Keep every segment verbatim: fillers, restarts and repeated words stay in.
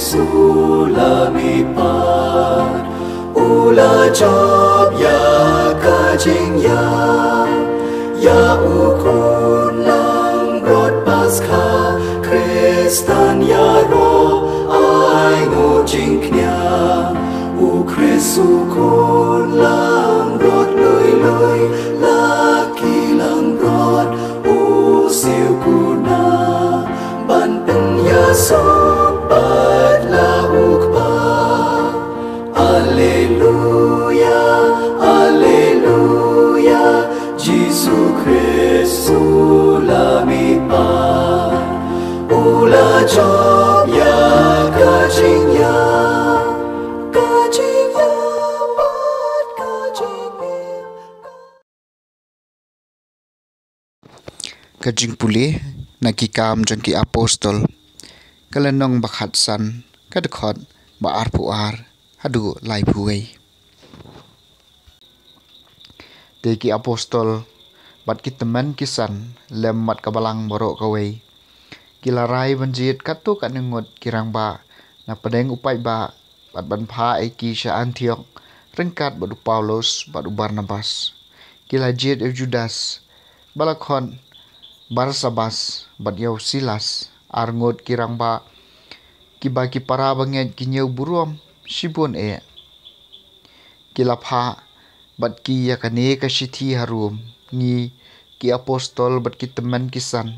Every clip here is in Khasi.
Sulami pat u la jop ïa ka jingïap ïa u khun langbrot Paskha. Khristan ïaroh ai nguh jingkñia, u Khrist u khun langbrot lui lui, la ki langbrot u siew kuna ban pynïasoh pat la u Kpa. Alleluia, alleluia, Jisu Khrist u la mih pat, u la jop ïa ka jingïap, ka jingïap pat ka jingim. Ka jingpule na Ki Kam jong ki Apostol, ka lynnong ba khatsan, ka dkhot ba arphew ar haduh laiphew wei. Te ki apostol bad ki tymmen ki san, lem bad ka balang baroh kawei, ki la rai ban jied katto katne ngut ki rangbah na pdeng u paidbah, bad ban phah ïa ki sha Antiok ryngkat bad u Paulus bad u Barnabas. Ki la jied ïa u Judas, ba la khot Barsabas, bad ïa u Silas, ar ngut ki rangbah kiba ki para bangeit ki ñiew burom shibun eh. Ki la phah bad ki ïa kane ka shithi harum: Ngi ki apostol bad ki tymmen ki san,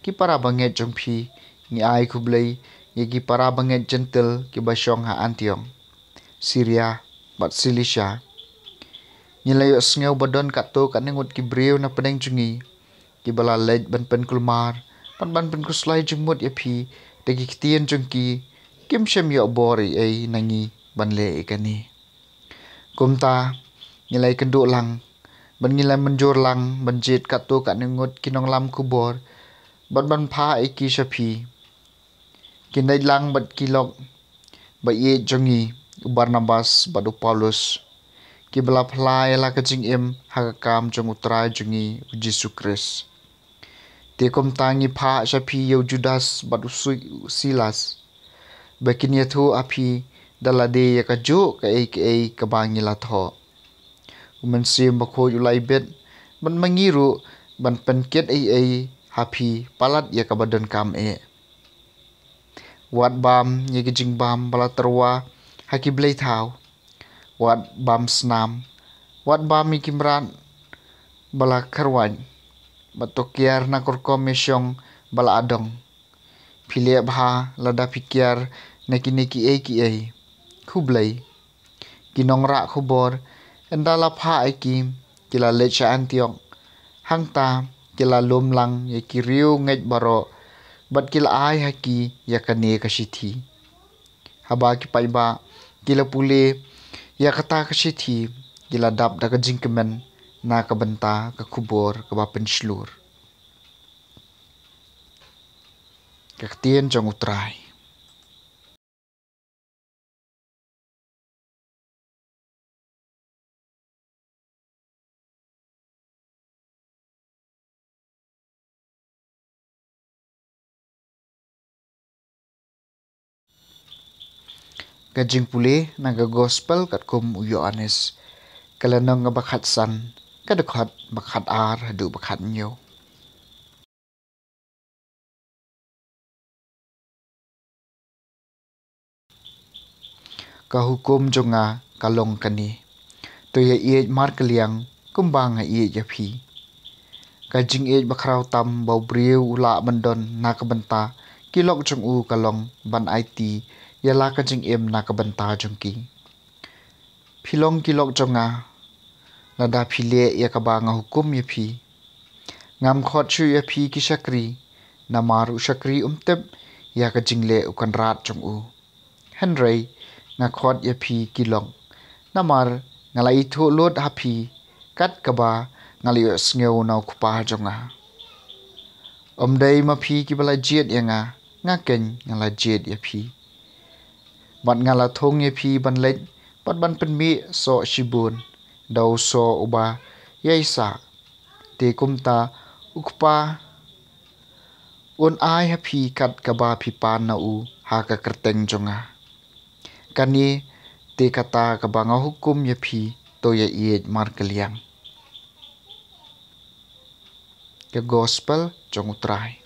ki para bangeit jong phi, ngi ai khublei ïa ki para bangeit Jentil kiba shong ha Antiok, Siria bad Silisia. Ngi la ïohsngew ba don katto katne ngut ki briew na pdeng jong ngi kiba la leit ban pynkulmar bad ban pynkhuslai jingmut ïa phi da ki ktien jong ki. Kim shym ïoh bor ei ei na ngi ban leh ïa kane. Kumta ngi la ïakynduh lang bad ngi la mynjur lang ban jied katto katne ngut ki nonglam khubor bad ban phah ïa ki sha phi. Ki leit lang bad ki lok ba ïeit jong ngi, u Barnabas bad u Paulus, kiba la phla ïa la ka jingim ha ka kam jong u Trai jong ngi u Jisu Khrist. Te kumta ngi phah sha phi ïa u Judas bad u Su-, u Silas, ba kin ïathuh ha phi da lade ïa kajuh kaei kaei kaba ngi la thoh. U Mynsiem Bakhuid u la ibit bad ma ngi ruh ban pynkit ei ei ha phi palat ïa kaba donkam eh. Wat bam ïa ki jingbam ba la tyrwa ha ki blei thaw. Wat bam snam. Wat bam ïa ki mrad ba la kyrwat. Bad to kiar na ka rukom ïashong ba la adong. Phi leh bha lada phi kiar na kine kiei kiei. Khublei. Ki nongrah khubor, ynda la phah ïa ki, ki la leit sha Antiok. Hangta ki la lum lang ïa ki riewngeit baroh bad ki la ai ha ki ïa kane ka shithi. Haba ki paidbah ki la pule ïa kata ka shithi, ki la dap da ka jingkmen na ka bynta ka khubor kaba pynshlur. Ka ktien jong u Trai. Ka jingpule na ka Gospel katkum u Ïoannis, ka lynnong ba khatsan, ka dkhot ba khatar haduh ba khathynñiew. Ka hukum jong nga ka long kane: to ïaieit markylliang kumba nga ïeit ïa phi. Ka jingïeit bakhraw tam ba u briew u lah ban don na ka bynta ki lok jong u ka long ban aiti ïa la ka jingim na ka bynta jong ki. Phi long ki lok jong nga lada phi leh ïa kaba nga hukum ïa phi. Ngam khot shuh ïa phi ki shakri, namar u shakri um tip ïa ka jingleh u kynrad jong u. Hynrei nga khot ïa phi ki lok, namar nga la ithuh lut ha phi kat kaba nga la ïohsngew na u Kpa jong nga. Um dei ma phi kiba la jied ïa nga, nga keiñ nga la jied ïa phi. Bad nga la thung ïa phi ban leit bad ban pynmih soh shibun da u soh uba ïaisah. Te kumta u Kpa un ai ha phi kat kaba phi pan na u ha ka kyrteng jong nga. Kane te kata kaba nga hukum ïa phi, to ïaieit markylliang. Ka Gospel jong U Trai.